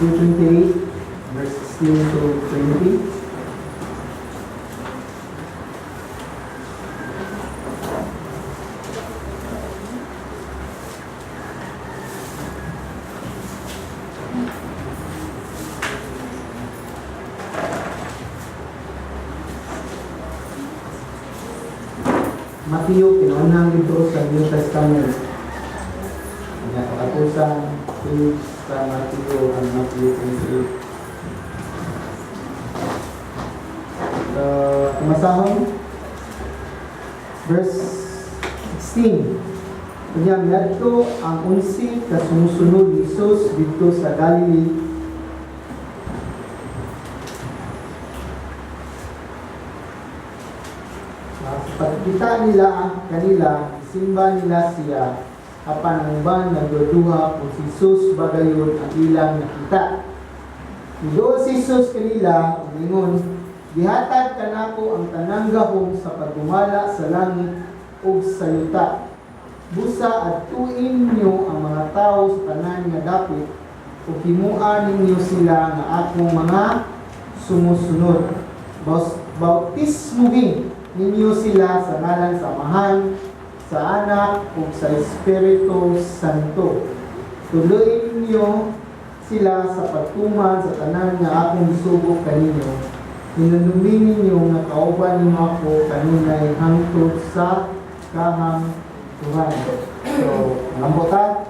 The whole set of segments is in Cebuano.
Matthew 28, verse 16 to 20. Matthew, kinaunang libro sa New Testament. Ang katapusan, page sa Matthew, ang Matthew 28. So, kumasahon, verse 16. Unya miadto ang 11 ka sumusunod ni Jesus didto sa Galilee. Sa pagkita nila ang kanila, simba nila siya, apan ang uban nagduduha kung si Jesus ba gayon ang ilang nakita. Niduol si Jesus kanila ug ningon, "Gihatag kanako ang tanang gahom sa pagdumala sa langit ug sa yuta. Busa adtuin ninyo ang mga tawo sa tanan nga dapit ug himua ninyo sila nga akong mga sumusunod. Bautismuhin ninyo sila sa ngalan sa Amahan, sa Anak, ug sa Espiritu Santo. Tudloin ninyo sila sa pagtuman sa tanan nga akong gisugo kaninyo. Hinumdumi ninyo nga kauban ninyo ako kanunay hangtod sa kahangturan." So, malambo ta.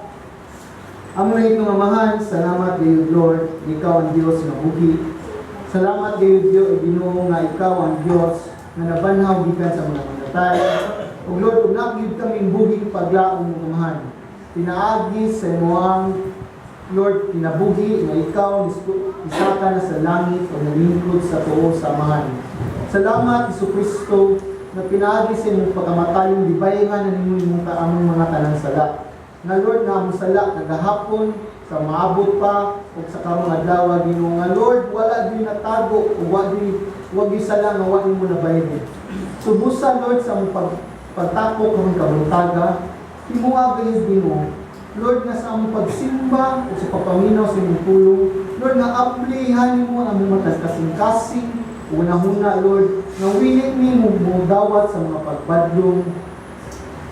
Amo na itong Amahan, salamat gayud, Lord, ikaw ang Dios nga buhi. Salamat gayud, Dios, Ginoo, nga ikaw ang Dios nga nabanhaw gikan sa mga namatay. Ug Lord, ug naa gyud kaming buhing paglaom mo, Amahan. Pinaagi sa imong, Lord, kinabuhi nga ikaw isaka na sa langit o nalingkod sa tuo sa Amahan. Salamat, Hesus Kristo, na pinaagi sa imong pagkamatayong gibayhan na nimo imong kaamong mga tanang sala. Na Lord, nga among sala nagahapon sa maabot pa ug sa karong adlaw, Ginoo, nga Lord, wala gyud natago ug wa gyud sala nga wa nimo nabayhan. Subusa, Lord, sa among pagtapok karong kabuntaga, himua gayud, Ginoo, Lord, nga sa among pagsimba o sa pagpaminaw sa imong pulong, Lord, nga ablihan nimo ang among matag kasing-kasing, una-huna, Lord, nga wili nimo mo dawat sa mga pagbadlong,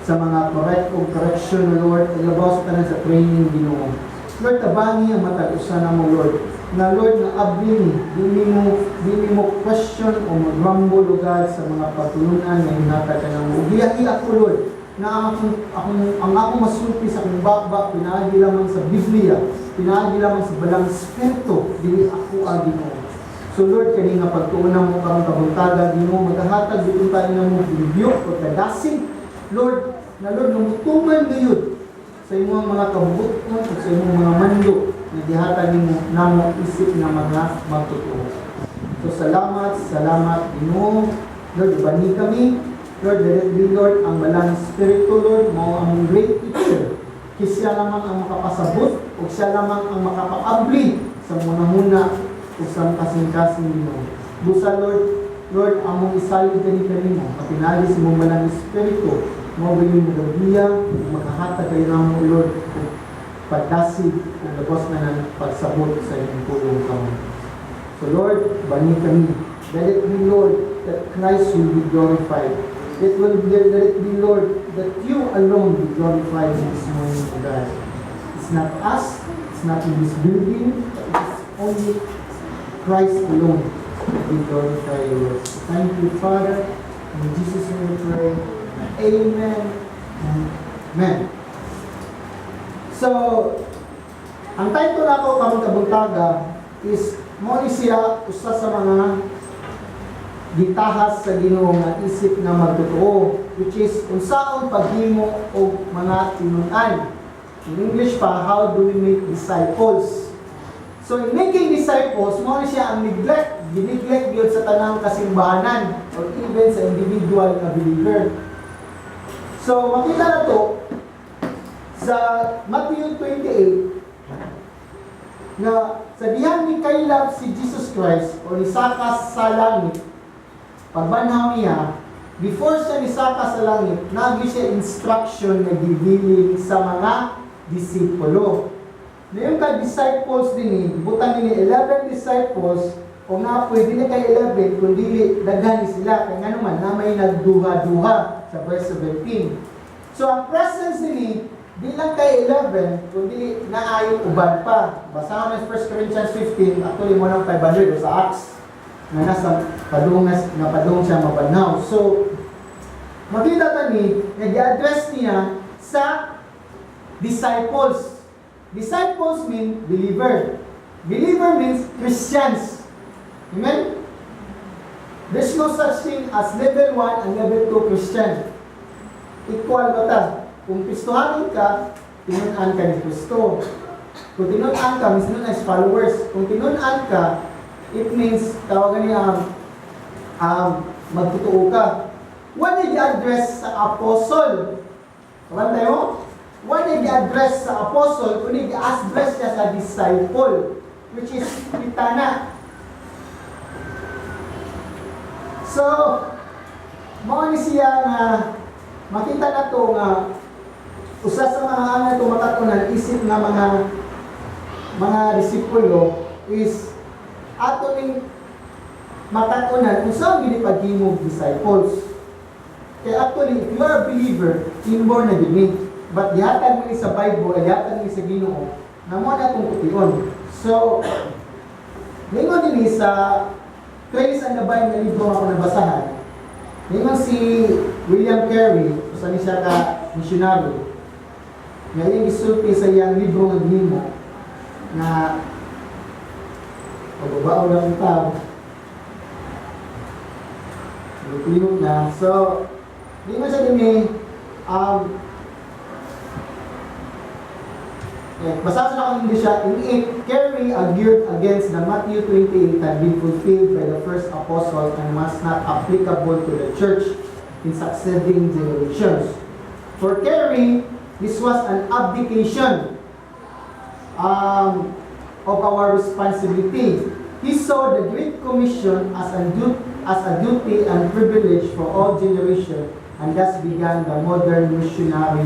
sa mga correct o correction, Lord, labaw sa tanan sa training, Ginoo. Lord, tabangi ang matag usa namo, Lord. Nga Lord, nga abli ni, di mo question o mag-grumble, O God, sa mga pagtulunan nga hinatag ka namo. Ug giyahi ako, Lord, na ang akong masulti sa akong bakbak, pinaagi lamang sa Biblia, pinaagi lamang sa Balang Espiritu, dili ako ang Ginoo. So Lord, kani nga pagtuonan mo karong kabuntaga, Ginoo, maghahatag gyud unta nimo rebuke o kadasig. Lord, na Lord, nga mutuman gayud sa imong mga kabubuton ug sa imong mga mando nga gihatag nimo namo isip nga mga magtotoo. So salamat, salamat, Ginoo. Lord, ubani kami. Lord, let it be, Lord, ang Balang Espiritu, Lord, mao ang great teacher. Kay siya lamang ang makapasabot ug siya lamang ang makapaabli sa munahuna ug sa kasing-kasing, Ginoo. Busa, Lord, Lord, among isalig kani kanimo, mapinali sa imong Balang Espiritu, mao gyud mo gabiya, makahatag kayo namo, Lord, ug pagdasig ug labos na ng pagsabot sa imong pulong kamo. So Lord, bani kami. Let it be, Lord, that Christ will be glorified. It will be, let it be, Lord, that you alone be glorified this morning, O God. It's not us, it's not in this building, but it is only Christ alone that be glorified, Lord. So thank you, Father. In Jesus' name we pray. Amen and amen. So, ang title nako karong kabuntaga is mo ni siya usa sa mga gitahas sa Ginoo nga isip nga magtotoo, which is unsaon paghimo og mga tinun-an. In English pa, how do we make disciples? So in making disciples, mo ni siya ang neglect, gineglect gyud sa tanang kasimbahanan or even sa individual nga believer. So makita na to sa Matthew 28 nga sa dihang ni kaylap si Jesus Christ o nisaka sa langit, pagbanhaw niya, before siya nisaka sa langit, nagi siya instruction na gibilin sa mga disipulo. Ngayon ka disciples din, butang ni 11 disciples, o nga pwede na kay 11, kung dili, daghan ni sila. Kaya nga naman, na may nagduha-duha sa verse 17. So, ang presence nini, di lang kay 11, kundi naay uban pa. Basahan mo 1 Corinthians 15, actually mo ng 500 o sa Acts, na nasa padung na padung siya mabanhaw. So, makita ta ni, nag-address niya sa disciples. Disciples mean believer. Believer means Christians. Amen? There's no such thing as level 1 and level 2 Christian. Equal ba ta? Kung Kristohanon ka, tinun-an ka ni Kristo. Kung tinun-an ka, means tinun as followers. Kung tinun-an ka, it means, tawagan niya, magtotoo ka. Wala i-address sa apostle. Kabantay mo? Wala i-address sa apostle, kundi i-address niya sa disciple, which is kita na. So, mao ni siya nga makita na to nga usa sa mga angay to makatunan isip nga mga disipulo is ato ning makatunan unsa ang gini paghimog disciples. Kaya actually, if you are a believer, inborn na gini. But gihatag mo ni sa Bible, ay gihatag ni sa Ginoo, na mo na atong tution. So, ningon din sa Grace and the Bible nga libro ako nabasahan. Ningon si William Carey, usa ni siya ka missionary, nga iyang gisulti sa iyang libro nga gihimo nga pagbabao lang ang tao. Pilipino na. So, di man siya dinhi, basta sa akong English siya, in it, Carey argued against the Matthew 28 had been fulfilled by the first apostle and was not applicable to the church in succeeding generations. For Carey, this was an abdication of our responsibility. He saw the Great Commission as a duty and privilege for all generations and thus began the modern missionary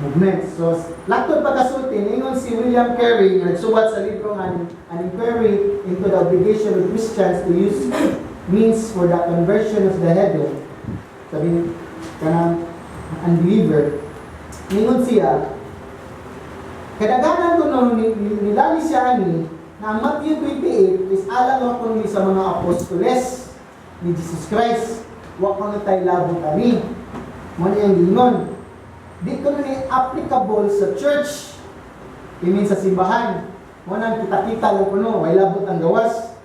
movement. So, laktod pagkasulti, ningon si William Carey, nga nagsuwat sa libro nga An Inquiry into the Obligation of Christians to Use Means for the Conversion of the Heathen, sabi kanang unbeliever, ningon siya, kadaghanan ko no, nilali siya ani, na ang Matthew 28 is alang ako ni sa mga apostoles ni Jesus Christ. Wa ko na tayo labot ani. Mo ni ang gingon. Di ko ni applicable sa church. I mean sa simbahan. Mo nang kita-kita lang kuno, way labot ang gawas.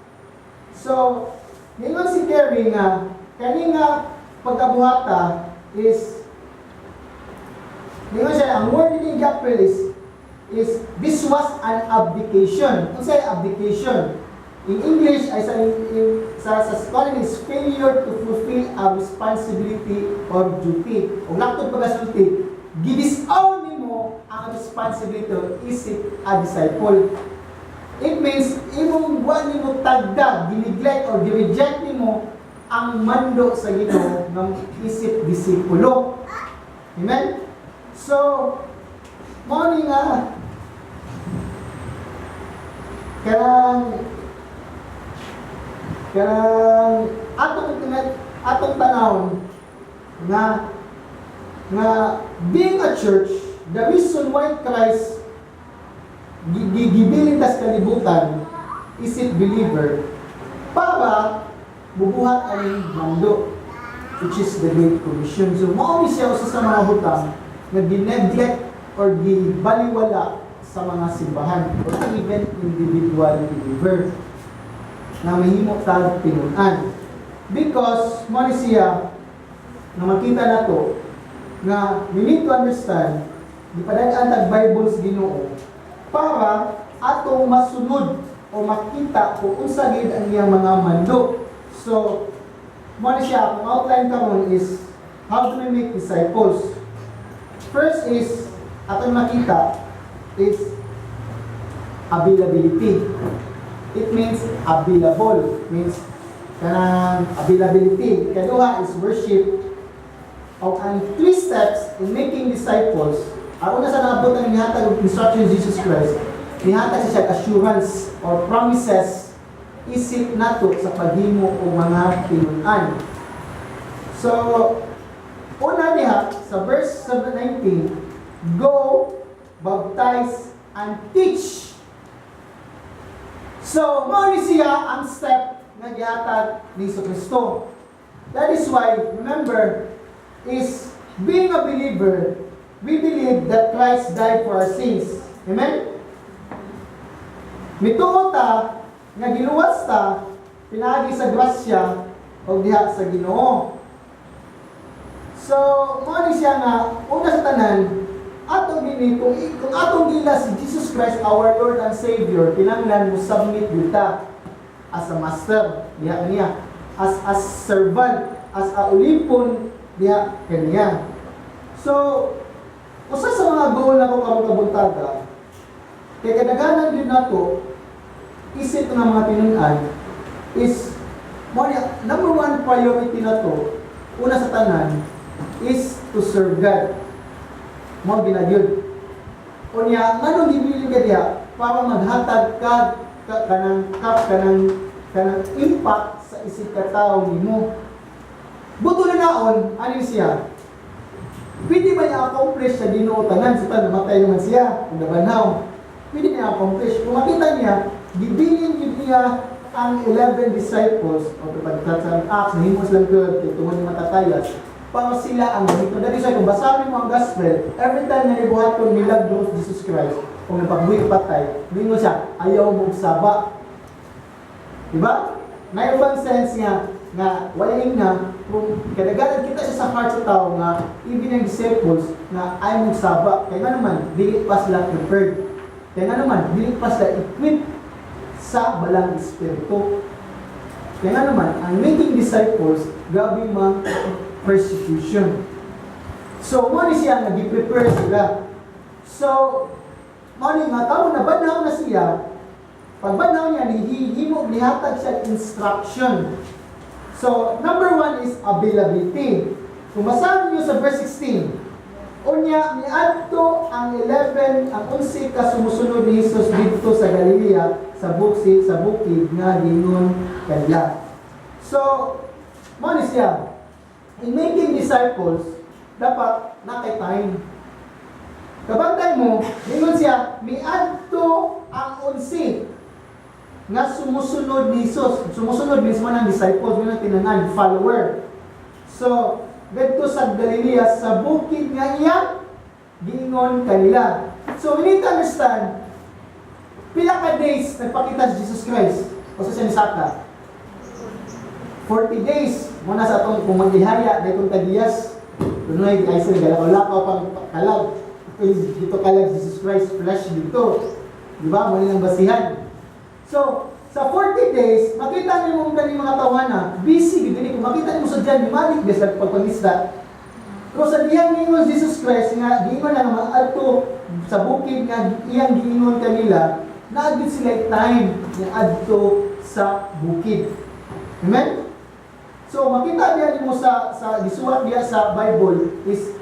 So, ningon si Carey nga kani nga pagkabuhata is ningon siya ang word ni Gabriel is this was an abdication. Unsay abdication? In English ay sa in, in, sa sa scholar is failure to fulfill a responsibility or duty. O laktod pagkasulti, gidisown nimo ang responsibility isip a disciple. It means imong wa nimo tagda, gineglect or gi-reject nimo ang mando sa Ginoo ng isip disipulo. Amen? So, mao ni nga kanang atong tanawon nga being a church, the reason why Christ gibilin tas kalibutan isip believer para bubuhat aning mando, which is the Great Commission. So mao ni siya usa sa mga butang nga gineglect or gibaliwala sa mga simbahan or even individual believer na mahimo tag tinun-an. Because mo ni siya nga makita nato nga we need to understand gipadad-an tag Bible sa Ginoo para atong masunod o makita kung unsa gid ang iyang mga mando. So, mo ni siya, akong outline karon is how do we make disciples? First is atong makita is availability. It means available. Means kanang availability. Kaduha is worship. O ang three steps in making disciples, ang una sa naabot ang gihatag og instruction ni Jesus Christ Nihatag siya assurance or promises isip nato sa paghimo og mga tinun-an. So, una diha sa verse 7:19, "Go, baptize, and teach." So, mao ni siya ang step nga gihatag ni Kristo. That is why, remember, is being a believer, we believe that Christ died for our sins. Amen? Mituo ta nga giluwas ta pinaagi sa grasya o diha sa Ginoo. So, mao ni siya nga una sa tanan ato gini kung atong gila si Jesus Christ our Lord and Savior, kinahanglan mo submit gyud ta as a master diha kaniya, as a servant, as a ulipon diha kaniya. So, usa sa mga goal nako karong kabuntaga, kay kadaghanan din nato isip nga mga tinun-an is mo ni number one priority nato, una sa tanan, is to serve God. Mao gina gyud. Unya, nganong gibilin ka diha? Para maghatag ka kanang kap kanang impact sa isip ka tao nimo. Buto na naon, ano siya? Pwede ba niya accomplish sa Ginoo tanan sa tanan, namatay naman siya, kung nabanhaw? Pwede niya accomplish. Kung makita niya, gibilin gyud niya ang 11 disciples o kapag sa Acts, nahimo silang 12 kay tungod ni Matatayas, para sila ang ganito. That is why, kung basahin mo ang gospel, every time na nibuhaton milagros Jesus Christ, kung napagbuhi patay, moingon siya, "Ayaw mo saba." Diba? May ubang sense nga, nga wala nga, kung kadaganan kita siya sa heart sa tao nga, even ang disciples, nga ay mong saba. Kaya nga naman, dili pa sila prepared. Kaya nga naman, dili pa sila equipped sa Balang Espiritu. Kaya nga naman, ang making disciples, grabe mang persecution. So, mo ni siya nga gi-prepare sila. So, mo ni nga tao na banhaw na siya, pag banhaw niya, nihihimo, nihatag siya instruction. So, number one is availability. Kung basahin niyo sa verse 16, "Unya, miadto ang 11, ang 11 ka sumusunod ni Jesus didto sa Galilea, sa bukid nga giingon kanila." So, mo ni siya, in making disciples, dapat naa kay time. Kabantay mo, ningon siya, "Miadto ang 11 nga sumusunod ni Jesus." Sumusunod mismo ng disciples, mo ng tinanan, follower. So, didto sa Galilea, sa bukid nga iya giingon kanila. So, we need to understand, pila ka days nagpakita si Jesus Christ o sa siya ni Saka? 40 days. Muna sa atong kung maglihaya, dahil kung tagiyas, dunay ay sila galakaw-lakaw pang kalag. Is dito kalag Jesus Christ flesh dito. Di ba? Muna lang basihan. So, sa 40 days, makita niyo mo kaning mga tawhana, busy gid ni. Kung makita nimo sa diyan, malik bisag pagpangisda. Pero sa diyang ningon Jesus Christ nga giingon na nga adto sa bukid nga iyang giingon kanila, naa gyud sila time nga adto sa bukid. Amen? So makita diya nimo sa gisulat diya sa Bible is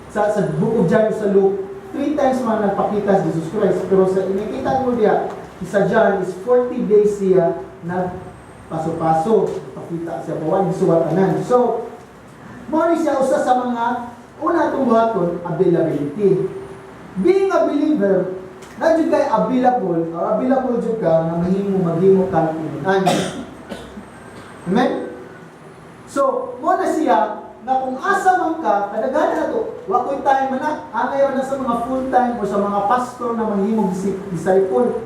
sa Book of John, sa Luke, three times man nagpakita si Jesus Christ. Pero sa inakita mo diya sa John is 40 days siya nagpaso-paso, pakita siya pawan gisulat tanan. So mao ni siya usa sa mga una atong buhaton, availability. Being a believer, na jud kay available or available jud ka nga mahimo maghimo kang tinunan. Amen? So, mo na siya na kung asa man ka, kadaghanan na to, wa ko'y time man na, angay na sa mga full-time o sa mga pastor na manghimog disciple.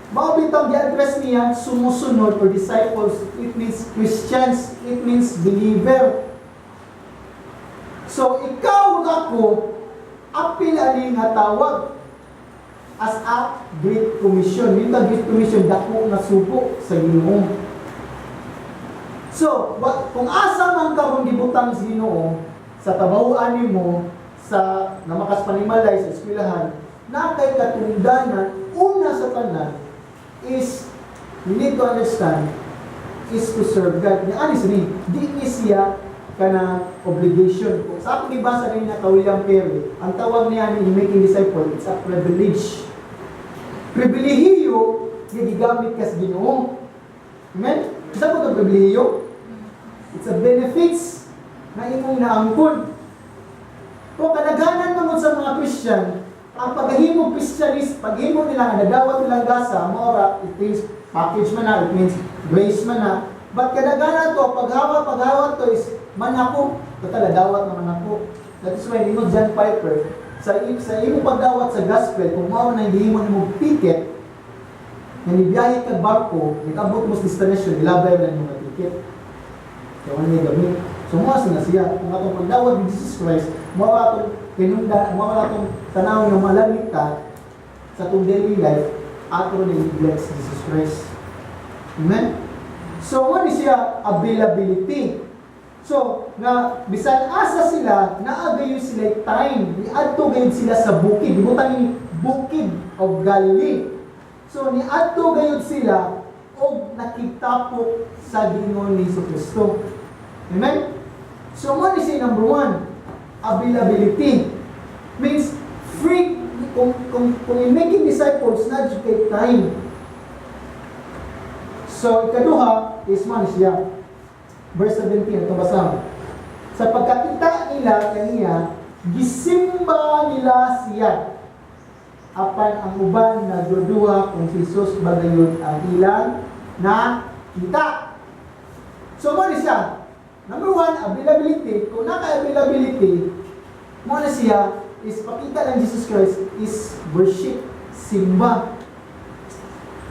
Mao bitaw gi-address niya sumusunod or disciples, it means Christians, it means believer. So, ikaw ug ako, apil ani nga tawag as a Great Commission. Yung Great Commission, dako nga sugo sa Ginoo. So, kung asa man ka kung gibutang sa Ginoo, sa trabahoan nimo, sa namakas panimalay, sa eskwelahan, na kay katungdanan, una sa tanan, is, you need to understand, is to serve God. Nga ani ni, di ni siya kana obligation. Kung sa akong gibasa rin na ka William Carey, ang tawag niya ni making disciple, it's a privilege. Pribilehiyo nga gigamit ka sa Ginoo. Amen? Isa mo itong pribilehiyo? It's a benefits na imong naangkon. Kung kadaghanan man sa mga Christian, ang paghahimo Christian is paghimo nila nga nadawat nilang gasa, mao, it means package man na, it means grace man na. But kadaghanan to, paghawat to is man ako, total dawat naman ako. That is why ningon John Piper, sa imong pagdawat sa gospel, kung mao na gihimo nimo ticket, nga nibiyahe kag barko, nag-abot mo sa destination, ilabay na imong ticket. Kaya wala niya gamit. So mo na siya. Kung atong pagdawat ni Jesus Christ, mao atong tinunda, mao atong tanaw nga malamit ta sa atong daily life, ato ni bless Jesus Christ. Amen? So, mo ni siya availability. So, nga bisan asa sila, naa gayud sila time, niadto gayud sila sa bukid. Gibutang ni Bukid of Galilee. So, niadto gayud sila og nakitapok sa Ginoo ni Kristo. Amen? So, mo ni siya number one, availability. Means, free, kung in making disciples, na take time. So, ikaduha is man siya. Verse 17, ito basahon. Sa pagkakita nila kaniya, gisimba nila siya. Apan ang uban nagduduha kung si Jesus ba gayud ang ilang nakita. So, mo ni siya. Number one, availability. Kung naka-availability, mo na siya is pakita ng Jesus Christ is worship, simba.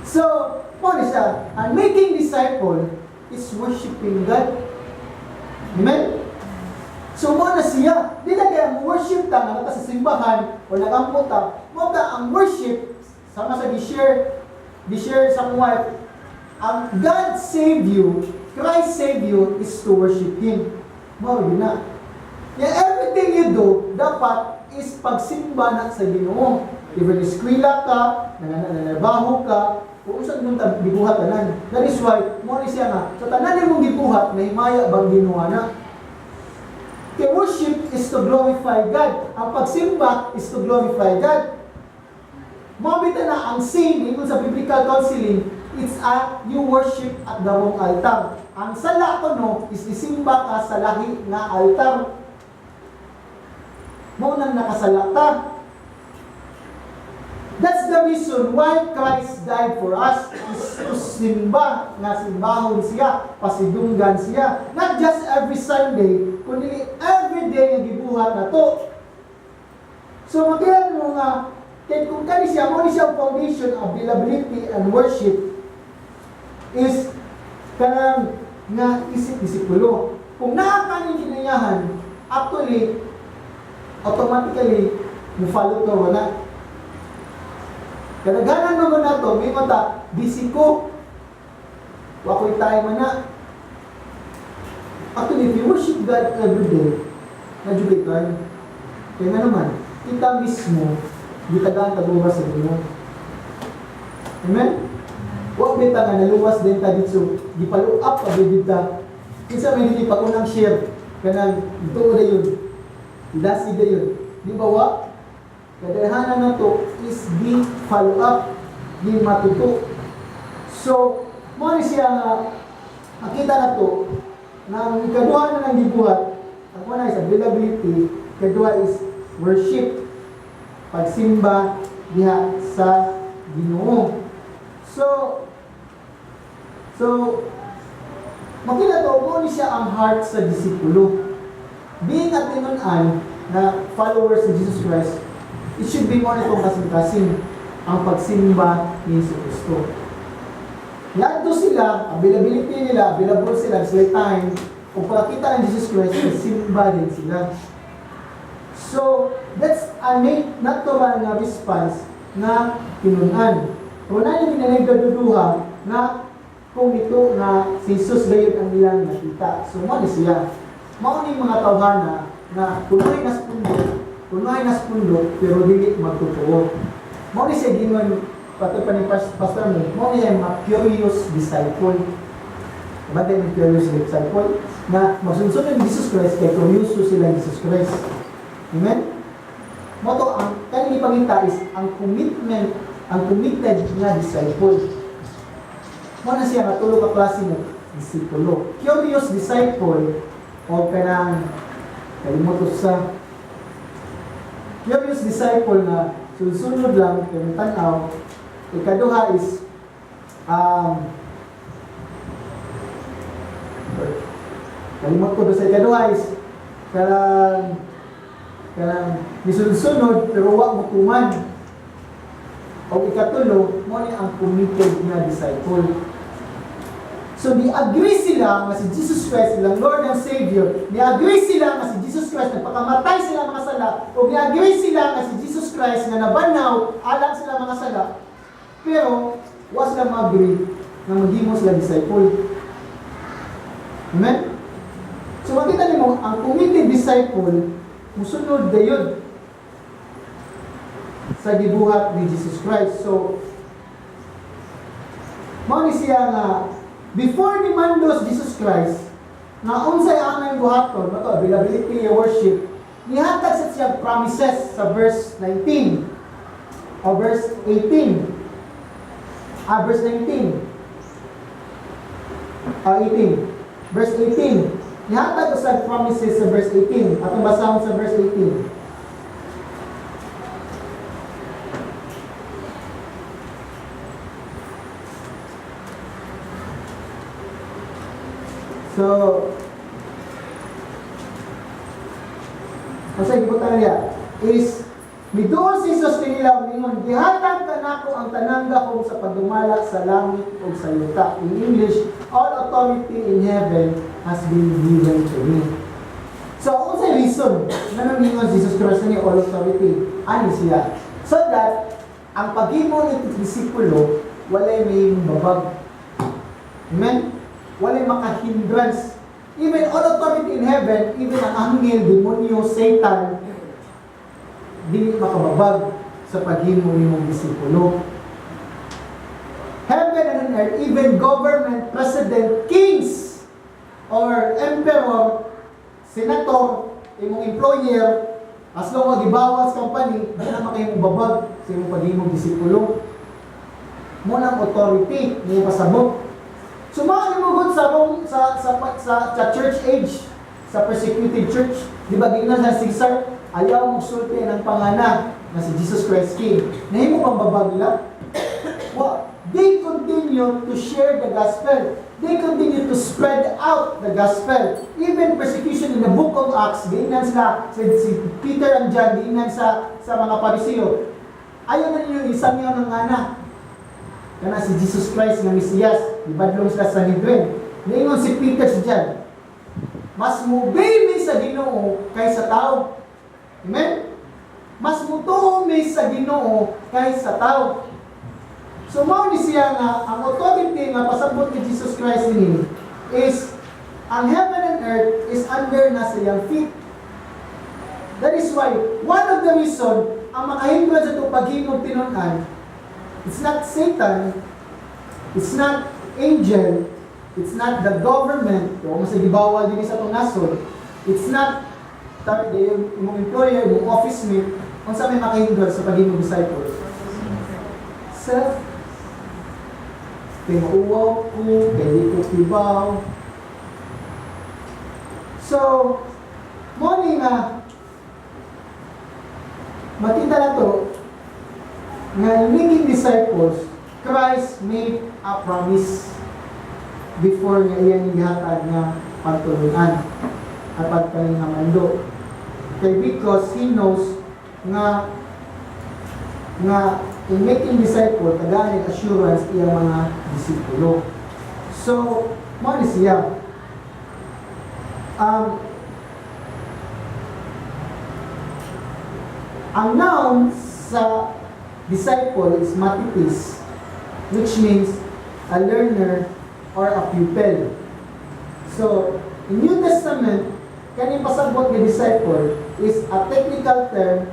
So, mo ni siya, and making disciple is worshiping God. Amen? So mo na siya, di na kaya mo worship ta nga sa simbahan o nagampo ta, mo ta ang worship sama sa gi-share sa akong wife, ang God save you, Christ save you is to worship Him. Mao yun na. Kaya everything you do, dapat is pagsimba na sa Ginoo. Even eskwela ka, nananabaho ka, kung unsa imong gibuhat tanan. That is why, mo ni siya nga, sa tanan nimong gibuhat, nahimaya bang Ginoo na? Kaya worship is to glorify God. Ang pagsimba is to glorify God. Mao bitaw na ang sin, ingon sa biblical counseling, it's a you worship at the wrong altar. Ang sala kuno is isimba ka sa lahi nga altar. Mao nang nakasala ta. That's the reason why Christ died for us, is to simba, nga simbahon siya, pasidunggan siya. Not just every Sunday, kundi every day nga gibuhat na to. So magilan mo nga, kay kung kani siya, mo ni siya ang foundation, availability and worship is kanang nga isip disipulo. Kung naa ka ning kinayahan, actually, automatically, mo follow to wala. Kadaghanan naman nato, may mata, busy ko. Wa ko'y time na. Actually, if you worship God every day, na jud time. Kaya nga naman, kita mismo, gitagaan tag oras sa Ginoo. Amen? Wa bita nga naluwas din ta dito, gipalo up pa gid ta. Kinsa may dili pag unang share kanang tuo na yun. Ilasi na yun. Di ba wa? Kadaghanan na to is di follow up, di matuto. So, mo ni siya nga makita na to na ang ikaduha na nang gibuhat, ang una is availability, ikaduha is worship, pagsimba diha sa Ginoo. So makita to mo ni siya ang heart sa disipulo. Being a tinunan na followers ni Jesus Christ, it should be mo nitong kasing-kasing ang pagsimba ni Jesu Cristo. Yadto sila, availability nila, available sila, sila time, kung pagkita ng Jesus Christ, simba din sila. So, that's a natural na response na tinunan. Wala ni ginanay na kung ito na si Jesus gayud ang ilang nakita. So, mo ni siya. Mao ni mga tawhana na kunoy nas pundok, kunoy nas pundok, pero dili magtotoo. Mao ni siya gingon patay pa ni pastor mo, mao ni siya mga curious disciple. Bantay ng curious disciple na magsunod ni Jesus Christ kay curious sila ni Jesus Christ. Amen? Mo to ang kaning ipangita is ang commitment Ang committed nga disciple. Mao na siya nga tulo ka klase ng disipulo. Curious disciple o kanang kalimot sa curious disciple na sunod lang kay tan-aw. Ikaduha is kalimot ko sa ikaduha is kanang misunod-sunod pero wa mo tuman. O ikatulo, mao ni ang committed nga disciple. So, ni-agree sila nga si Jesus Christ ilang Lord and Savior. Ni-agree sila nga si Jesus Christ nagpakamatay sila mga sala. O ni-agree sila nga si Jesus Christ nga nabanhaw alang sila mga sala. Pero, wa sila ma-agree nga maghimo sila disciple. Amen? So, makita nimo ang committed disciple, musunod dayon sa gibuhat ni Jesus Christ. So, mao ni siya nga before ni mando si Jesus Christ nga unsay angay buhaton, mato availability ya worship, nihatag sa siya promises sa verse 19 o verse 18. Ah, verse 19. Ah, 18. Verse 18. Nihatag sa promises sa verse 18. Atong basahon sa verse 18. So, kasi gibutan niya is miduol si Jesus kanila mingon, "Gihatag kanako ang tanang gahom sa pagdumala sa langit ug sa yuta." In English, "All authority in heaven has been given to me." So, unsay reason nga mingon si Jesus Christ ni all authority? Ani siya? So that ang paghimo ni disipulo walay may babag. Amen? Walay makahindrance. Even all authority in heaven, even ang anghel, demonyo, Satan, dili makababag sa paghimo nimong disipulo. Heaven and on earth, even government, president, kings, or emperor, senator, imong employer, as long as gibawal sa company, di na makahimong babag sa imong paghimong disipulo. Mao nang authority niyo pasabot. So mga limugod sa Rome, sa church age, sa persecuted church, di ba giingnan sa Caesar, "Ayaw mo sulti ng pangana na si Jesus Christ King." Nahimo bang babag nila? Well, they continue to share the gospel. They continue to spread out the gospel. Even persecution in the Book of Acts, giingnan sila, si Peter and John, giingnan sa mga Pariseo, "Ayaw na ninyo isangyaw ng ngana. Kana si Jesus Christ nga Mesiyas." Ibadlong sila sa Sanhedrin. Niingon si Peter si John, "Mas mo-obey mi sa Ginoo kaysa tao." Amen? Mas mutuo mi sa Ginoo kaysa tao. So mao ni siya nga ang authority nga pasabot ni Jesus Christ ini is ang heaven and earth is under na sa iyang feet. That is why one of the reason ang makahindran sa itong paghimog tinun-an, it's not Satan, it's not angel, it's not the government, kung mas gibawal din sa itong nasod, it's not yung imong employer, imong office mate, kung sa may makahindran sa paghimog disciples. Self. Kay mauwaw ko, kay di ko kibaw. So, mao ni nga, makita na to, nga in making disciples, Christ made a promise before nga iyang gihatag nga pagtulunan at pagkaling nga mando. Kay because He knows nga in making disciple, tagaan assurance iyang mga disipulo. So, mao ni siya. Ang noun sa disciple is mathetes, which means a learner or a pupil. So, in New Testament, kaning pasabot nga disciple is a technical term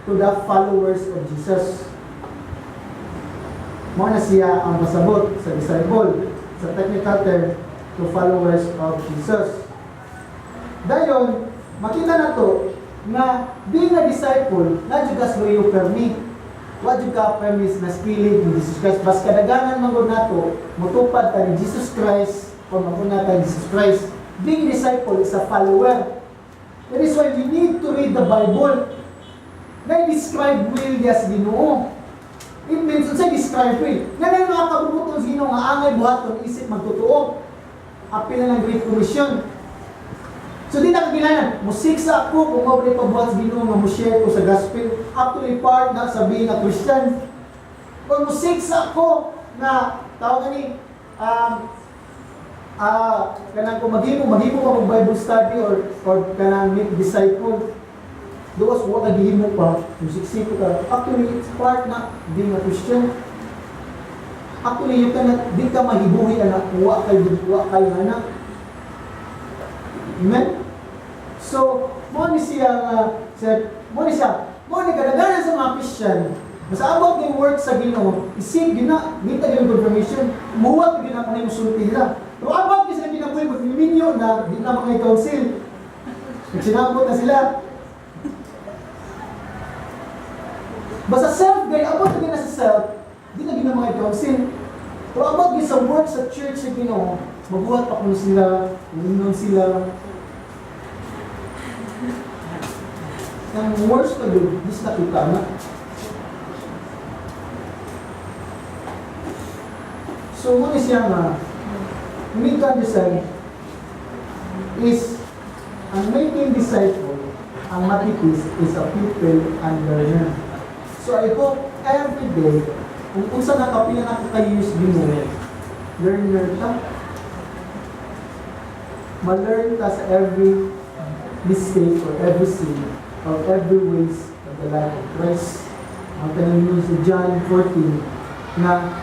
to the followers of Jesus. Mao na siya ang pasabot sa disciple, sa technical term to followers of Jesus. Dayon, makita na to nga being a disciple, na jud luyo permi. Wa jud ka premise na spirit ni Jesus Christ. Bas kadaghanan man gud nato motupad ta ni Jesus Christ o maguna ta ni Jesus Christ. Being disciple is a follower. That is why we need to read the Bible. Na describe will niya sa Ginoo. It means, unsay describe will? Nga na mga kabubuton sa Ginoo nga angay buhaton isip magtotoo. Apil na ng Great Commission. So di na kagilanan, musiksa ako kung mao pabuhat sa Ginoo nga mo share ko sa gospel. Actually, part na sa being a Christian. Or musiksa ako na tawag ni kanang kung maghimo pa og Bible study or kanang make disciple, those wa ka gihimo pa, musiksi ko ka. Actually, it's part na being a Christian. Actually, you cannot, di ka mahibuhi anak wa kay anak. Amen? So, mo ni siya nga, sir, mo ni siya, mo ni kadaghanan sa mga Christian, basta about the work sa Ginoo, isip gina, ngita gyud confirmation, muwat gyud na kanay musulti nila. Pero about gyud sila kinabuhi, magminyo na, di na mga council. Nagsinabot na sila. Basta self gay, about gyud na sa self, di na gyud na mga council. Pero about gyud sa work sa church sa Ginoo, mabuhat pa kuno sila, unon sila. Ang worst pa yun, di sila kita na. So, muna siya nga, we need to understand is, ang making disciple, ang matikis is a pupil and learner. So, I hope every day, kung unsa na kapila na ka years Ginoo, learner ta. Ma-learn ta sa every mistake or every sin or every ways of the life of Christ. Ang tanong niyo sa John 14 na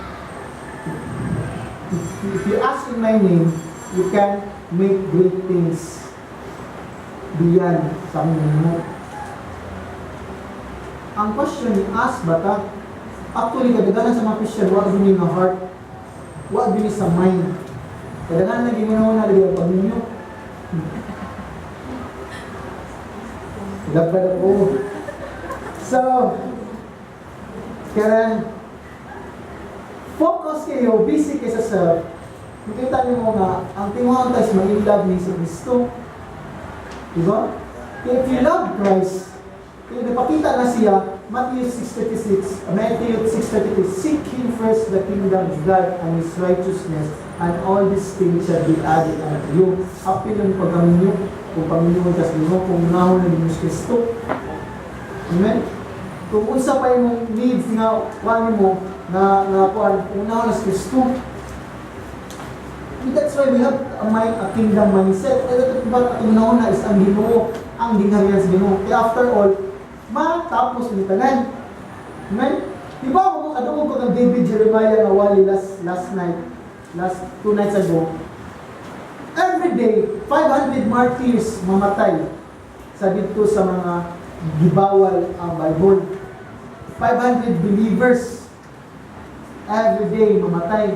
if you ask in my name, you can make great things beyond sa akong mo. Ang question ni ask ba ta? Actually, kadaghanan sa mga Christian, wa gyud ni nga heart, wa gyud ni sa mind. Kadaghanan na ginoo na lagi ang paminyo. Dapat ako. So, kaya focus kayo, busy kayo sa self. Makita niyo mo nga, ang tinguhan tayo is ma-in-love ni sa Kristo. Diba? Kaya if you love Christ, kaya napakita na siya, Matthew 6:36, Matthew 6:33, "Seek Him first the kingdom of God and His righteousness, and all these things shall be added unto you." Apil ang pagkaminyo, kung paminyo ka sa Ginoo, kung nahon na ni Kristo. Amen? Kung unsa pa imong needs nga kuan mo nga nga kuan, kung nahon na si Kristo. And that's why we have a mind, a kingdom mindset. Kaya ito ba itong nahon na is ang Ginoo, ang gingharian sa Ginoo. Kaya after all, matapos ni tanan. Amen? Di ba ako kadungog ko ng David Jeremiah nga wali last last night, last 2 nights ago? Every day, 500 martyrs mamatay sa dito sa mga gibawal ang Bible. 500 believers every day mamatay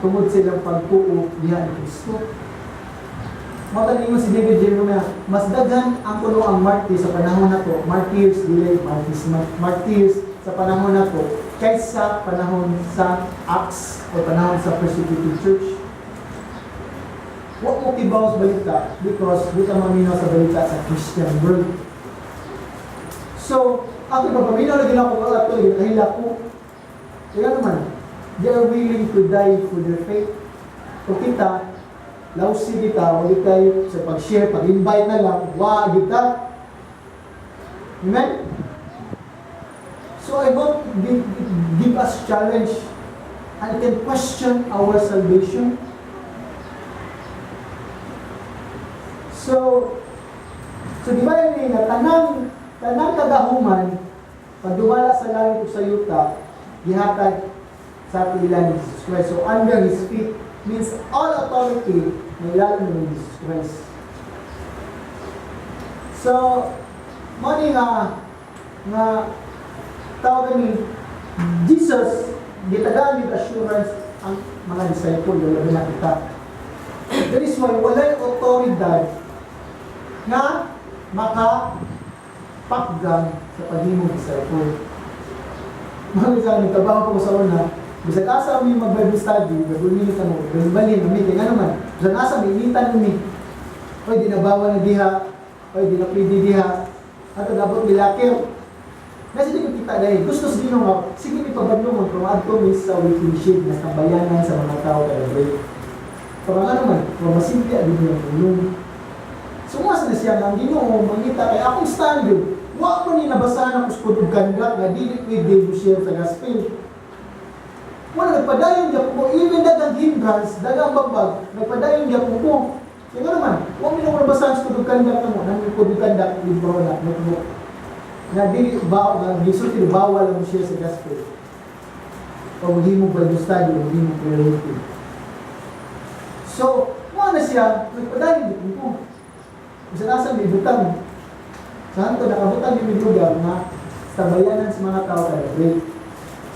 tungod silang pagtuo diha ni Kristo. Mao si David Jeremiah, mas daghan ang kuno ang martyrs sa panahon na to, martyrs, dili martyrs, martyrs sa panahon na to, kaysa panahon sa Acts o panahon sa persecuted church. Wa mo kibaw sa balita because di ka maminaw sa balita sa Christian world. So, ako ba, paminaw na gina ko, actually, kahila ko. Kaya naman, they are willing to die for their faith. Kung kita, lausi kita, wali tayo sa pag-share, pag-invite na lang, wa kita. Amen? So I hope give us challenge and can question our salvation. So di ba yun nga, tanang kagahuman, pag dumala sa langit o sa yuta, gihatag sa pila ni Jesus Christ. So under His feet means all authority na ilalim ni Jesus Christ. So, mo ni nga tawag ni Jesus, gitagaan with assurance ang mga disciple, labi na kita. That is why walay otoridad nga makapakgang sa paghimong disciple. Mga sa nagtrabaho ko sa una, bisag asa mi mag-Bible study, Bible minute mo, balin mi kay ngano man, bisag asa mi initan mi. Oy, di na bawal na diha, oy, di na pwede diha. Ato dapat milakir. Nasa di ko kita dahil gusto sa Ginoo nga sige mi pabadlungon kung adto mi sa waiting shed na tambayanan sa mga tao kada break. Para nga naman, kung masimple din yung pulong. So mas na siya nga ang Ginoo mangita kay akong standard. Wa mo ni nabasahan ako sa code of conduct nga dili pwede mo share sa gospel. Wala, nagpadayon gyapon ko even dagang hindrance, dagang bagbag, nagpadayon gyapon ko. Kaya nga naman, wa mi na nabasahan sa code of conduct namo, nang code of conduct libro na notebook. Na dili ba nga gisulti bawal ang share sa gospel. O maghimo Bible study, o maghimo prayer meeting. So, mo na siya, nagpadayon gyapon ko. Bisan asa may butang. Sa hanto nakabutang yung lugar na sa bayanan sa mga tao kada break.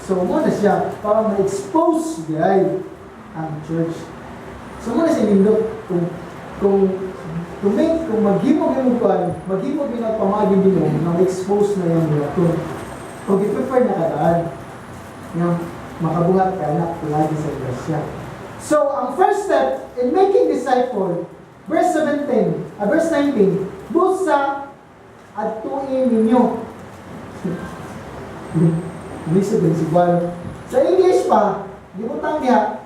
So mo na siya para ma-expose diay ang church. So mo na siya nindot kung to make kung maghimo gyud kuan, maghimo gyud ang pamaagi Ginoo nga ma-expose na yung buhaton. Kung i-prepare na kadaan nga makabuhat ka na lagi sa grasya. So, ang first step in making disciple, verse 17, verse 19, busa adtuin ninyo. Lisod din si Juan. Sa English pa, gibutang diha,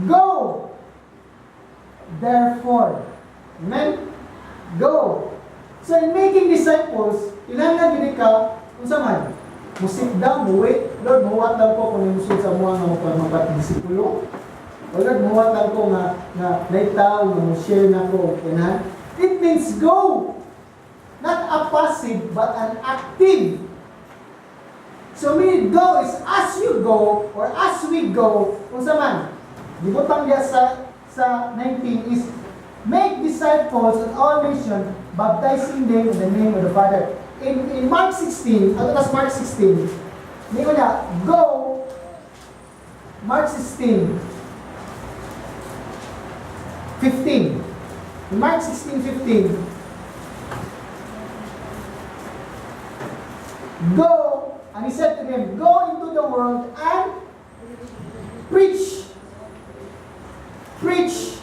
"Go, therefore." Amen? Go. So in making disciples, kailangan gid ka, unsa man, mo sit down, mo wait, "Lord, muwat lang ko kung imusod sa mga nga magpat-disipulo. O Lord, muwat lang ko nga naitaw, nga mo share na ko." Kailangan. It means go. Not a passive, but an active. So meaning go is as you go or as we go, unsa man, gibutang diya sa 19 is make disciples of all nations, baptizing them in the name of the Father. In Mark 16, ano tas Mark 16, ningon niya, go, Mark 16, 15. In Mark 16, 15, "Go," and he said to them, "Go into the world and preach." Preach.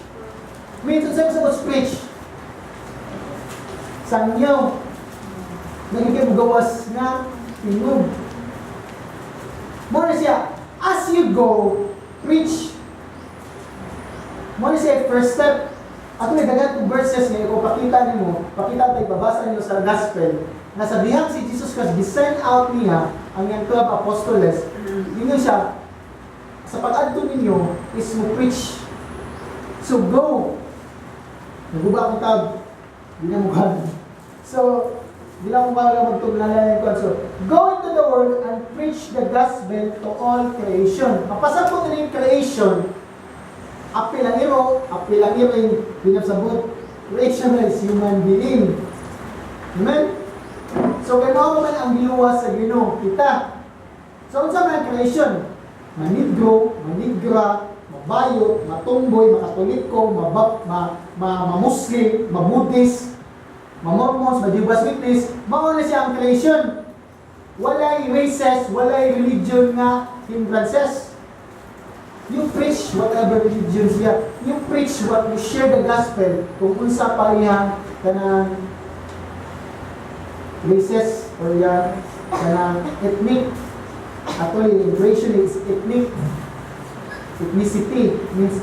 Means, unsa sa preach? Sangyaw. Nagiging gawas nga tingog. Mo na siya, as you go, preach. Mo na siya first step. Ato may daghan kong verses nga ikaw pakita nimo, pakita tayo babasa niyo sa gospel, na sa dihang si Jesus Christ gi-send out niya ang iyang 12 apostoles, ingon siya, sa pag-adto ninyo is mo preach. So go. Naguba akong tab. Di na mo. So, di lang mo baga magtugnalan yung. So, go into the world and preach the gospel to all creation. Mapasabot na yung creation, apil ang iro, apil ang iring, binasabot. Creation is human being. Amen? So, kay mao man ang giluwas sa Ginoo kita. So, unsa man ang creation? Manigro, manigra, mabayot, matumboy, makatoliko, mabap, ma, ma, ma-Muslim, ma-Buddhist, ma-Mormons, ma-Jehovah's Witness, mao na siya ang creation. Walay races, walay religion nga hindrances. You preach whatever religion siya. You preach what you share the gospel kung unsa pa iyang kanang races or yan kanang ethnic. Actually, immigration is ethnic. Ethnicity means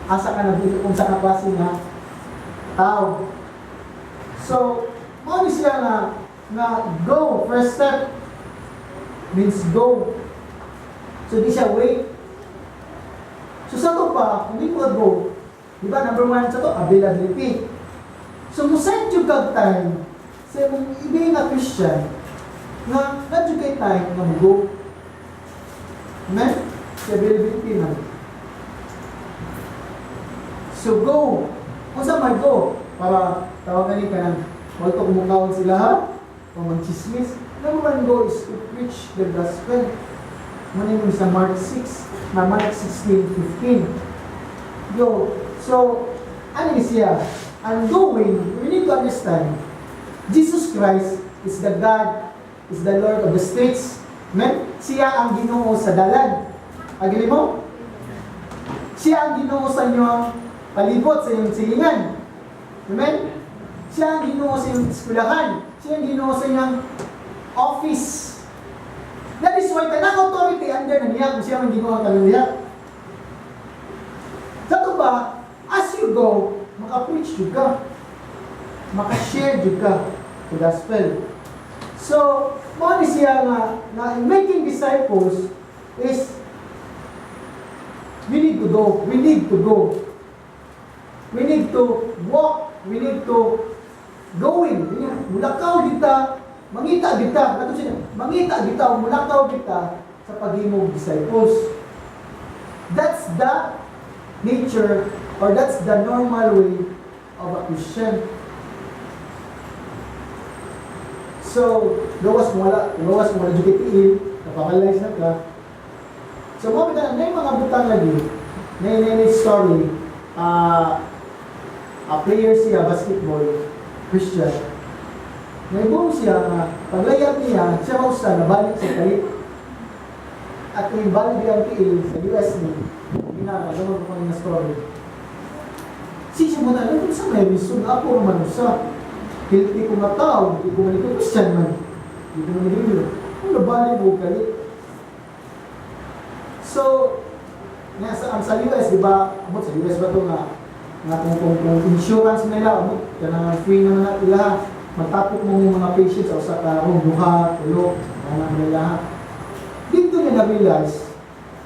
asa ka na kung sa ka klase nga tao. So, mao ni siya nga go, first step means go. So, di siya wait. So, sa to pa, kung di mo go, di ba, number one sa to, availability. So, mo set yung kag time sa imong ibi nga Christian, nga, na kay time nga mo go. Amen? Sa availability man. So, go. Kung sa may go, para tawagan ni ka ng, huwag to kumukaon sila ha, o magchismis. Number one go is to preach the gospel. Muna yung sa Mark 6, na Mark 16, 15. Go. So, ano siya? And going, we need to understand, Jesus Christ is the God, is the Lord of the streets. Amen? Siya ang Ginoo sa dalan. Agree mo? Siya ang Ginoo sa inyong palibot, sa inyong silingan. Amen? Siya ang Ginoo sa inyong eskwelahan. Siya ang Ginoo sa inyong office. That is why tanang authority under na niya kung siya ang Ginoo ang tanan niya. Sa to ba, as you go, maka-preach jud ka. Maka-share jud ka the gospel. So, mao ni siya nga na in making disciples is we need to go. We need to go. We need to walk. We need to going. We need, mulakaw kita, mangita kita. Kato siya, mangita kita, mulakaw kita sa paghimog disciples. That's the nature or that's the normal way of a Christian. So, gawas mo wala jud tiil, naparalyze na ka. So, mo na na yung mga butang lagi, na story, a player siya, basketball, Christian. Naibong siya nga, paglayat niya, siya mausa, nabalik sa kalit. At yung balik ang tiil sa US ni, ginagawa ko nga story. Si siya muna, ano sa may reason, ako naman usa. Healthy ko nga tao, hindi ko man ito Christian man. Hindi ko man ito. Ang nabalik mo kalit. So, nga sa, ang sa US, di ba, amot sa US ba ito nga, nga kung insurance nila, amot, kanang free naman na ila, magtapok mo yung mga patients sa usa ka room, duha, tulo, mga nila. Dito niya na-realize,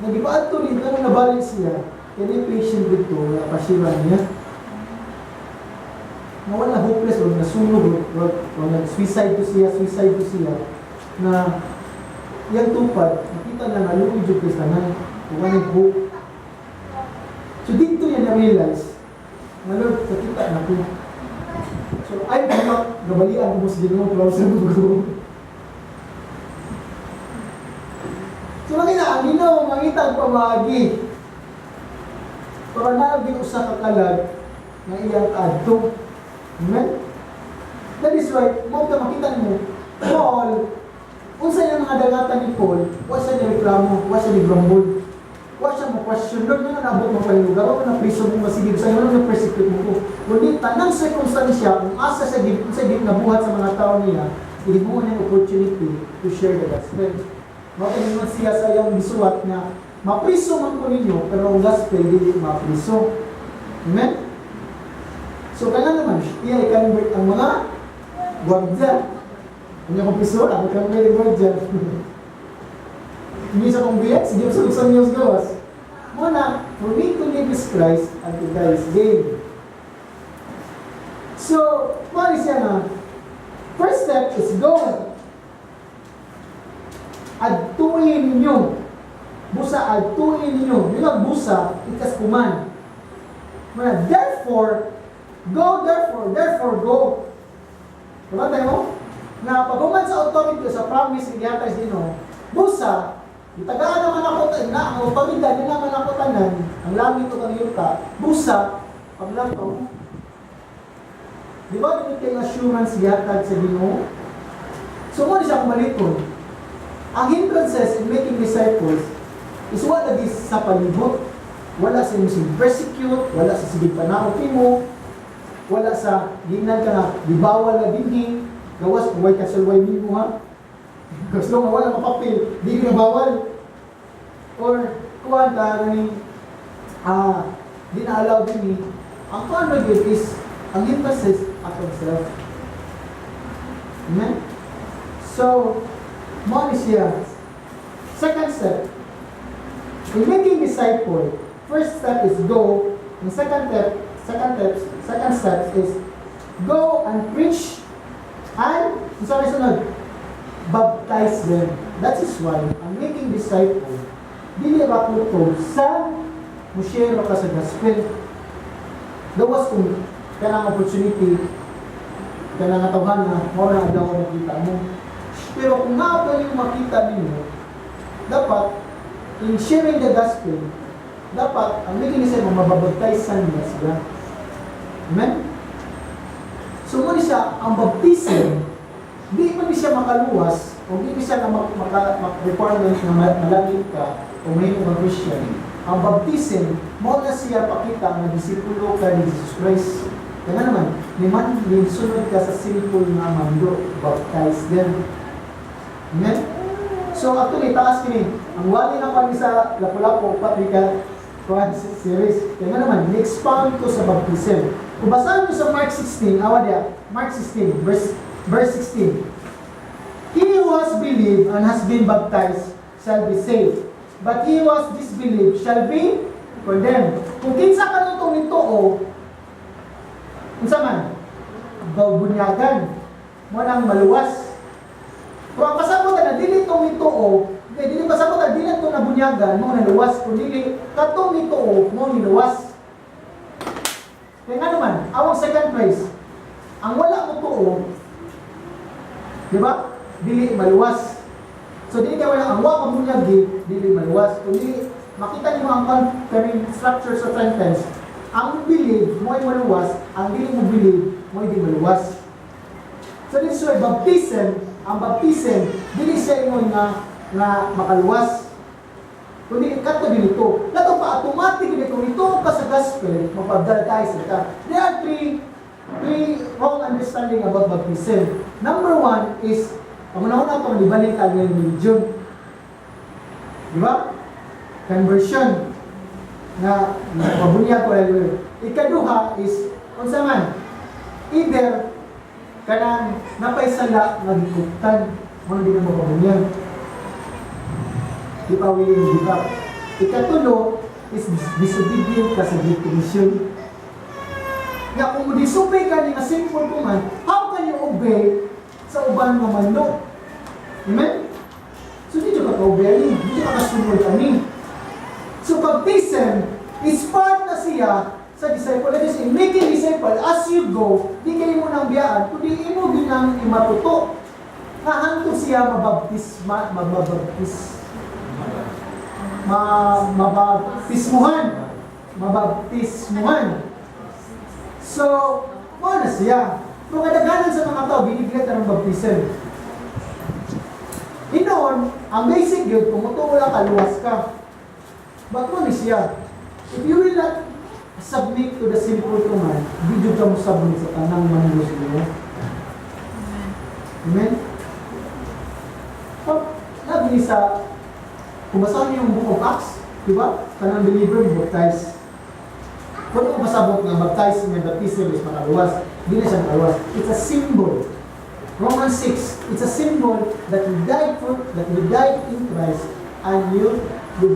na di ba ato dito, nang nabalik siya, kaya yung patient dito, nga pasira niya, na wala hopeless, o nasunog, o nag-suicide to siya, suicide to siya, na iyang tupad, nakita na nga, luoy jud kay tanan, wala nang hope. So dito niya na-realize, na Lord, nakita na ko. So ay, baka, gabalian ko mo sa Ginoo, pero sa Ginoo. So makita, ang Ginoo, mangita ang pamagi. Para naaging usa ka kalag nga iyang adto. Amen? That is why, mo ka makita mo, Paul, unsa yung mga dangatan ni Paul, wa siya ni reklamo, wa siya ni grumble. Wa siya mo question, Lord, nga naabot mo pa yung lugar, wa na priso mo masigig sa inyo, na persecute mo ko. Kundi tanang sirkumstansya, kung asa sa gib, sa gib nabuhat sa mga tao niya, ihimuon niya opportunity to share the gospel. Mao kay siya sa iyang gisuwat nga mapriso man ko ninyo, pero ang gospel dili mapriso. Amen? So kailan naman, iya i-convert ang mga gwardya. Hindi ako priso, ako convert ang gwardya. Hindi sa kong biyat, sige sa sa news gawas. Muna, for me to live is Christ and to die is gain. So, mao siya nga, first step is go. Adtuin ninyo. Busa, adtuin ninyo. Yung ang busa, ikas kuman. Muna, therefore, go, therefore, therefore, go. Diba tayo mo? Na pag human sa authority sa promise ng gihatag sa Ginoo, busa, itagaan naman ako na ang autoridad na naman ako tanan, ang langit ug ang yuta, busa, paglantaw. Di ba dito kay assurance gihatag sa Ginoo? So mo ni siya akong baliton. Ang hindrances in making disciples is wala lagi sa palibot. Wala sa imong persecute, wala sa sige panaot mo, wala sa ginan ka nga gibawal na dinhi, gawas kung way kasulway nimo ha. Gusto nga wala mapapil, di na bawal. Or kuan ka ganing di na allow dinhi. Ang kuan ra gyud is ang emphasis atong self. Amen? So, mo ni siya. Second step, in making disciple, first step is go. The second step is go and preach and unsa may sunod? Baptize them. That is why ang making disciple dili ra kutob sa mo-share ka sa gospel. Gawas kung kanang opportunity kanang katawhan na mao na adlaw makita mo. Pero kung naa pa yung makita ninyo, dapat in sharing the gospel, dapat ang making disciple mababaptize nila sila. Amen? So mo siya, ang baptism Di man ni siya makaluwas o di ni siya nga requirement nga malangit ka o mahimo kang Christian. Ang baptism, mao na siya pakita nga disipulo ka ni Jesus Christ. Kaya nga naman, ni man sunod ka sa simple nga mando, baptize them. Amen? So actually, taas kini. Ang wali na kami sa Lapu-Lapu, pati ka, kuan series. Kaya nga naman, ni-expound ko sa baptism. Kung basahan mo sa Mark 16, awa diya, Mark 16, verse 16. "He who has believed and has been baptized shall be saved. But he who has disbelieved shall be condemned." Kung kinsa ka nitong nituo, unsa man? Babunyagan. Mao nang maluwas. Kung ang pasabot na dili itong nituo, kay dili pasabot na dili itong nabunyagan, mao naluwas. Kung dili, katong nituo, mao niluwas. Kaya nga naman, awang second place, ang wala mo tuo, di ba? Dili maluwas. So dili kay wala ang wa mabunyag, dili maluwas. Kung dili makita nimo ang kaning structure sa sentence, ang believe mo ay maluwas, ang dili mo believe mo ay di maluwas. So this way, baptism, ang baptism, dili siya ingon nga makaluwas. Kundi kato dili to. Kato pa automatic dili kung ito ka sa gospel, mapabaptize ka. There are three wrong understanding about baptism. Number one is, pangunahon nato ang ibalik ang religion. Di ba? Conversion. Nga, mabunyag ko lang. Ikaduha is, unsa man, either kanang napaysala nga gikuptan, mo di na mapabunyag. Di pa willing to give up. Ikatulo is disobedient ka sa Great Commission. Nga kung mo disobey ka ni nga simple command, how can you obey sa uban nga mando? Amen? So di ka ka-obey ani, di ka kasunod ani. So baptism is part na siya sa disciple. That is, in making disciple, as you go, di kayo mo nang biyaan, kundi imo ginang imatuto. Nga hangtod siya mabaptis, mababaptis, mabaptismuhan. Mabaptismuhan. So, mao na siya. Kung kadaghanan sa mga tao, gineglect ang baptism. Hinoon, ang basic yun, kung mutuo lang ka, luwas ka. But mo ni siya? If you will not submit to the simple command, di jud ka mo submit sa tanang mando sa Ginoo. Amen? Oh, labi sa, kung basahin niyo yung Book of Acts, di ba? Kanang believer baptized. Kung ano pasabot nga baptized nga baptism is makaluwas, di na siya makaluwas. It's a symbol. Romans 6, it's a symbol that you died in Christ and you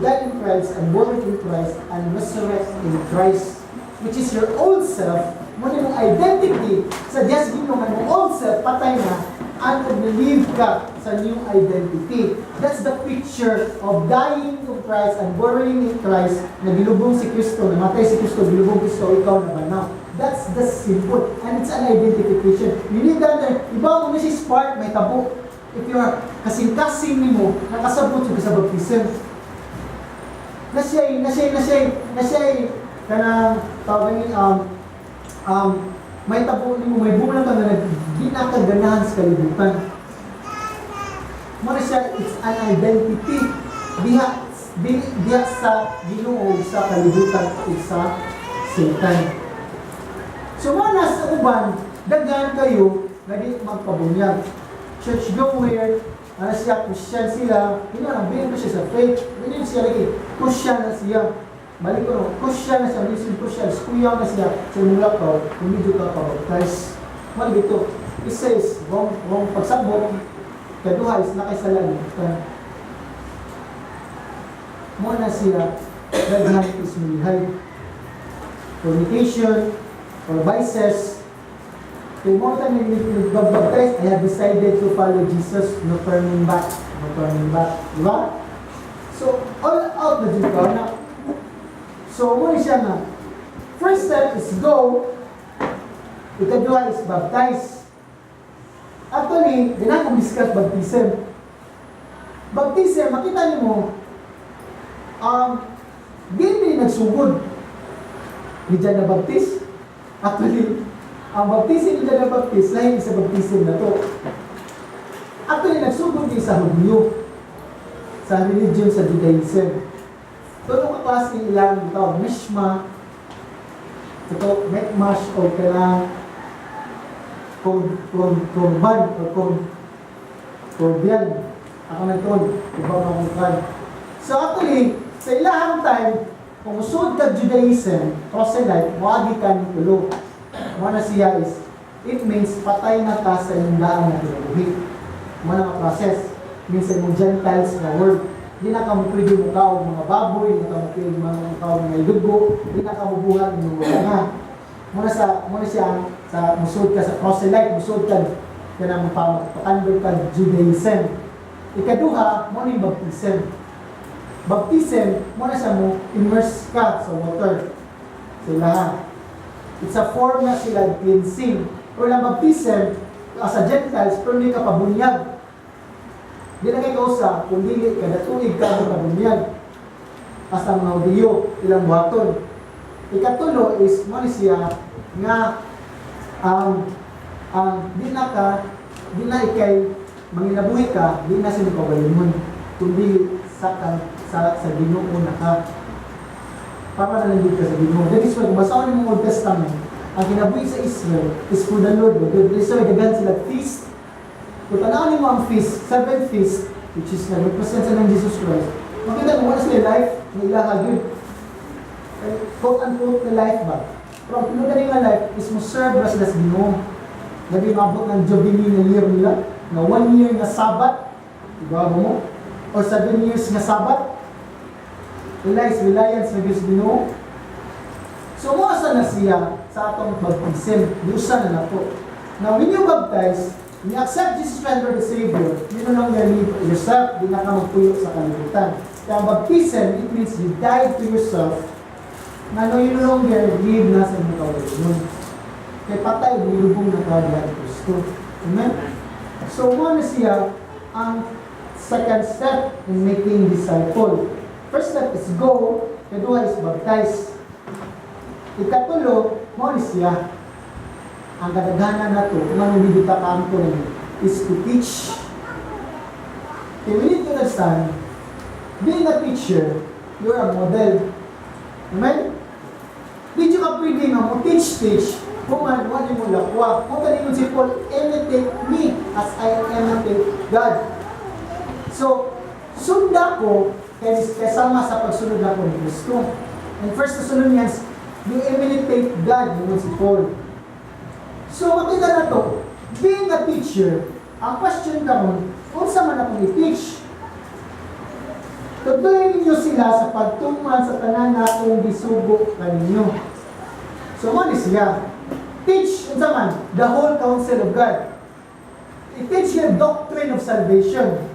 died in Christ and buried in Christ and resurrect in Christ, which is your old self, mo ni mong identity sa Diyos Ginoo nga mong old self patay na and believe ka sa new identity. That's the picture of dying to Christ and burying in Christ, na gilubong si Kristo, namatay si Kristo, gilubong Kristo, ikaw na banaw. That's the simple. And it's an identification. You need that, iba mo na si spark, may tabo. If you are kasing-kasing nimo, nakasabot siya sa baptism. Na siya'y, kanang, tawag ni, may tabo nimo, may bunga ka nga di na ka ganahan sa kalibutan. Mo na siya, it's an identity. Diha sa Ginoo sa kalibutan ug sa Satan. So mo na sa uban, daghan kayo nga di magpabunyag. Church goer, ano siya, Christian sila, hindi na, bilin ko siya sa faith, hindi siya lagi, Christian na siya. Balik ko no, Christian na siya, listen, Christian, skuyaw na siya sa imong lakaw, kung medyo ka pa-baptize. Mali dito, it says, wrong pagsabot, kaduha is nakaisala ka. Mo na siya, daghan is mulihay. Fornication, or vices, kung mo tayo nag-baptize, "I have decided to follow Jesus, no turning back, no turning back." Di ba? So, all out na dito na. So, mo siya nga, first step is go, ikaduha is baptize. Actually, di na akong discuss baptism. Baptism, makita niyo mo, di ni nagsugod ni John the Baptist. Actually, ang baptism ni John the Baptist, lahi sa baptism na to. Actually, nagsugod din sa Hudyo, sa religion sa Judaism. Tulo ka klase ilang tawag, mishma, ito, mekmash o kanang korban o korbian. Ako nagtuon, iba mga kan. So actually, sa ilahang time, kung usod ka Judaism, proselyte, moagi ka ni tulo. Mo na siya is, it means patay na ka sa imong daan na kinabuhi. Mo na nga process. Means sa imong Gentiles na word. Di na ka mo pwede mo kaog mga baboy, di na ka mo pwede mo kaog mga dugo, di na ka mo buhat ng mga nga. Mo na siya ang, sa musod ka sa proselyte, musod ka kanang pa-convert ka Judaism. Ikaduha, mo ni baptism. Baptism, mo na siya mo immerse ka sa water. Sa ilaha. It's a form na sila cleansing. Pero lang baptism, as a Gentiles, pero hindi ka pabunyag. Di na kay kausa, kung dili kada tuig ka mo pabunyag. As ang mga Hudiyo, ilang buhaton. Ikatulo is, mo ni siya, nga ang di na ikay manginabuhi ka, di na sila kaugalingon, kundi sa Ginoo na ka. Para na lang ka sa Ginoo. That is why, kung basahon nimo Old Testament, ang kinabuhi sa Israel is for the Lord. That is why daghan sila feast. Kung tanawin mo ang feast, seven feast, which is na-represent sa ng Jesus Christ, makita mo, wala sila life na ilaha yun. Eh, quote unquote na life ba? Pero ang tinuod nga life is mo serve ra sila sa Ginoo. Labi maabot ng Jubilee na year nila, na one year nga Sabbath, diba mo? Or 7 years nga Sabbath. Reliance, reliance na Diyos Ginoo. So mo asa na siya sa atong baptism, Diyosa na nato. Now when you baptize, when you accept Jesus Christ as the Savior, you no longer live yourself, di na ka magpuyo sa kalibutan. Kaya ang baptism, it means you died to yourself, na no, you no longer live na sa imong kaugalingon. Kay patay, nilubong na ka diha ni Kristo. Amen? So, mo na siya ang second step in making disciple. First step is go, kaduha is baptize. Ikatulo, mo ni siya ang kadaghanan nato, kung anong dito kampo ninyo, is to teach. Okay, we need to understand, being a teacher, you're a model. Amen? Di ka pwede nga mo teach, teach, kung man, wala mo lakwa. Kung kanino si Paul, "Imitate me as I imitate God." So, sunda ko, kay kasama sa pagsunod nako ni Kristo. And First Thessalonians, you imitate God, yun si Paul. So, makita na to, being a teacher, ang question karon, unsa man akong i-teach? Tudloy ninyo sila sa pagtuman sa tanan na akong gisugo kaninyo. So, mo ni siya. Teach, unsa man? The whole counsel of God. I-teach yung doctrine of salvation.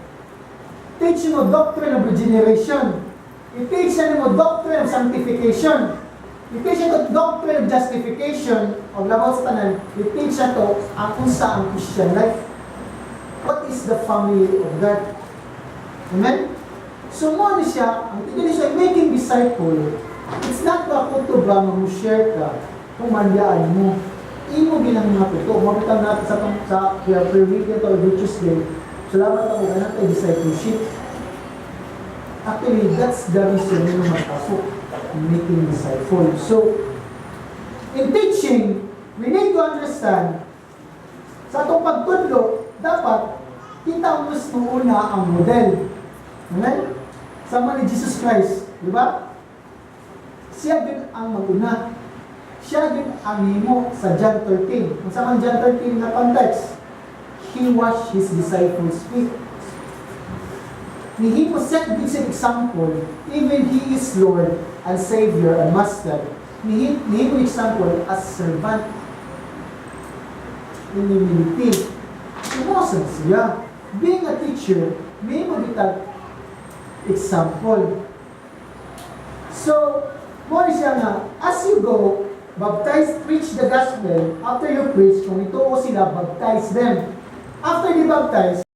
Teach mo doctrine of regeneration. I-teach mo doctrine of sanctification. I-teach mo doctrine of justification o labaw sa tanan. I-teach siya to ang unsa ang Christian life. What is the family of God? Amen? So mo ni siya, ang tigil siya making disciple, it's not ba kutob ba nga mo share ka kung mandyaan mo. Imo ginang mga totoo. Mabitang natin sa prayer weekend or every Tuesday. Salamat ako ganang kay discipleship. Actually, that's the reason yung magpasok in making disciple. So, in teaching, we need to understand sa atong pagtudlo, dapat kita mismo una ang model. Amen? Sama ni Jesus Christ, di ba? Siya din ang maguna. Siya din ang himo sa John 13. Kung sa man John 13 na context, He washed His disciples' feet. Nihimo set this example, even He is Lord and Savior and Master. Nihimo example as servant in humility. Sumusunod siya. Being a teacher, may mo bitag example. So, mo ni siya nga, as you go, baptize, preach the gospel. After you preach, kung ituo sila, baptize them. After they baptize,